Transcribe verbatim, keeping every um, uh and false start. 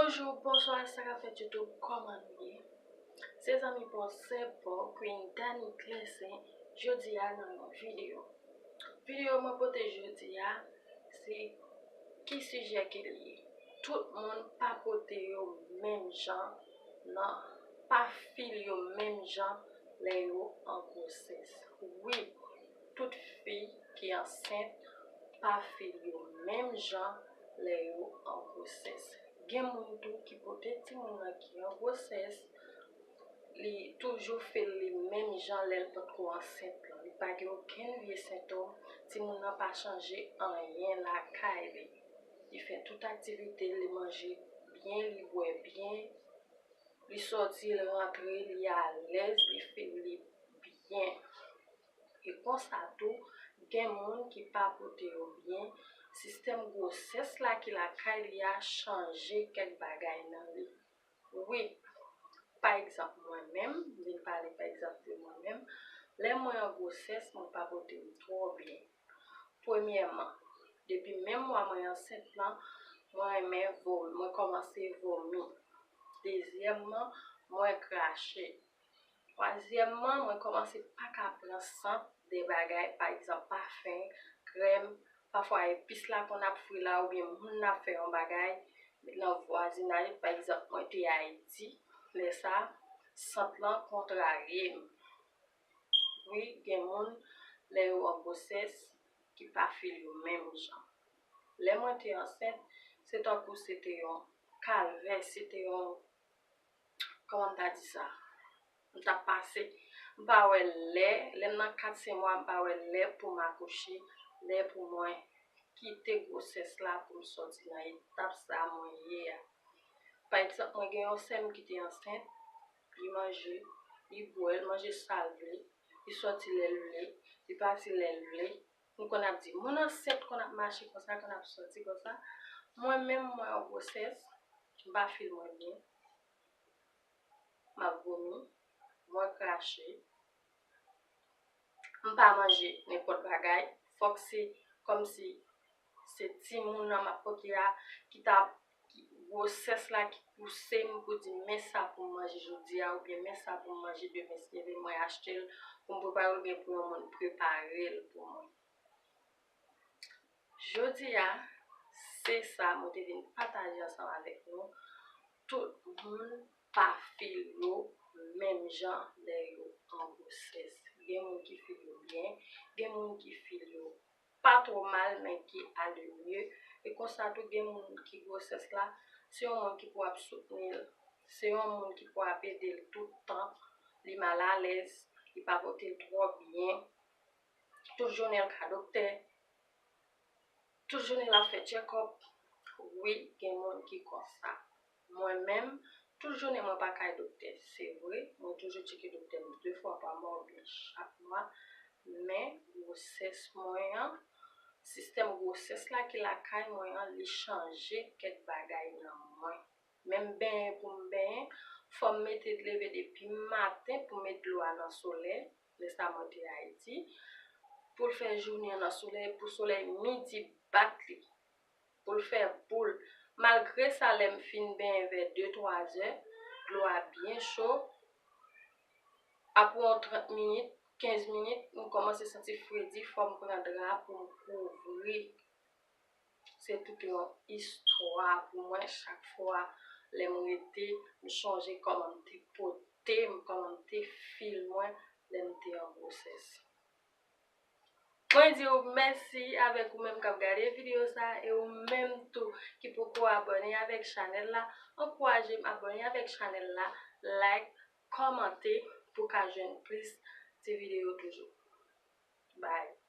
Bonjou, bonswa, sa k ap fèt YouTube, kòman nou ye? Se zanmi pa w, sè pa w, Queen Dany Clessin, jodi a nan yon videyo. Videyo mwen pote jodi a, se ki sijè ke l ye. Tout moun pa pote yo menm jan, nan, pa fil yo menm jan lè yo an gwosès. Wi, tout fi ki ansent pa fil yo menm jan lè yo an gwosès. Gen moun tou ki pote timoun nan ki an gwosès, li toujou fil li menm jan lè l potko ansent lan. Li pa gen okenn vye sentòm, timoun nan pa chanje anyen lakay li. Li fè tout aktivite l, li manje byen, li bwè byen, li sòti, li rantre, li alèz, li fil li byen. E konsa tou, gen moun ki pa pote yo byen, sistèm gwosès la ki lakay li a chanje kèk bagay nan li. Wi, pa egzanp, mwen menm, m vin pale pa egzanp de mwen menm, lè mwen an gwosès, mwen pa pote m twò byen. Premyèman, depi menm mwa mwen ansent lan, mwen renmen vomi, mwen kòmanse vomi. Dezyèmman, mwen krache. Twazyèmman, mwen kòmanse pa ka pran sant de bagay, pa egzanp, pafen, krèm, pafwa epis la konn ap fri la oubyen moun nan ap fè yon bagay nan vwazinaj, pa egzanp, mwen te Ayiti, lè sa, sant lan kontrarye m. Wi, gen moun, lè yo an gwosès, ki pa fil yo menm jan. Lè mwen te ansent, se tankou se te yon kalvè, se te yon, kòman m ta di sa? M t ap pase, m pa wè lè, lè m nan kat senk mwa, m pa wè lè pou m akouche, lè pou mwen kite gwosès la pou m sòti nan etap sa mwen ye a. Pa egzanp, mwen gen yon sè m ki te ansent, li manje, li bwè, li manje sa l vle, li sòti lè l vle, li pati lè l vle. M konn ap di, moun ansent konn ap mache konsa, konn ap sòti konsa. Mwen menm, mwen an gwosès, m pa fil mwen byen. M ap vomi, mwen krache. M pa manje nenpòt bagay. Fòk se kòmsi se timoun nan m ap pote a ki ta, ki, gwosès la ki pouse m pou di, men sa pou m manje jodi a, oubyen men sa pou m manje demen, si Dye vle, mwen achte l pou m prepare l, oubyen pou yon moun prepare l pou mwen. Jodi a, se sa mwen te vin pataje ansanm avèk nou. Tout moun pa fil yo menm jan lè yo an gwosès. Gen moun ki fil yo byen, gen moun ki fil yo pa twò mal, men ki ale mye. E konsa tou, gen moun ki gwosès la, se yon moun ki pou ap soutni l, se yon moun ki pou ap ede l tout tan. Li malalèz, li pa pote l twò byen. Tout jounen l ka doktè, tout jounen l ap fè tchèkòp. Wi, gen moun ki konsa. Mwen menm, tout jounen mwen pa kay doktè. Se vre, mwen toujou tcheke doktè m de fwa pa mwa oubyen chak mwa. Men, gwosès mwen an, sistèm gwosès la ki lakay mwen an, li chanje kèk bagay nan mwen. Menm benyen pou m benyen, fò m mete leve depi maten pou m met dlo a nan solèy, lè sa mwen te Ayiti, pou l fè jounen an nan solèy, pou solèy midi bat li, pou l fè boul. Malgre sa, lè m fin benyen vè de, twa zè, dlo a byen cho, apre yon trant minit, kenz minit, m kòmanse santi fredi, fò m pran dra pou m kouvri. Se tout yon istwa pou mwen. Chak fwa, lè m rete, m chonje kòman m te pote m, kòman m te fil mwen lè m te an gwosès. Mwen di w mèsi avèk ou menm k ap gade videyo sa a, e ou menm tou ki poko abòne avèk chanèl la, ankouraje m abòne avèk chanèl la, like, kòmante pou w ka jwenn plis ti videyo toujou. Bye.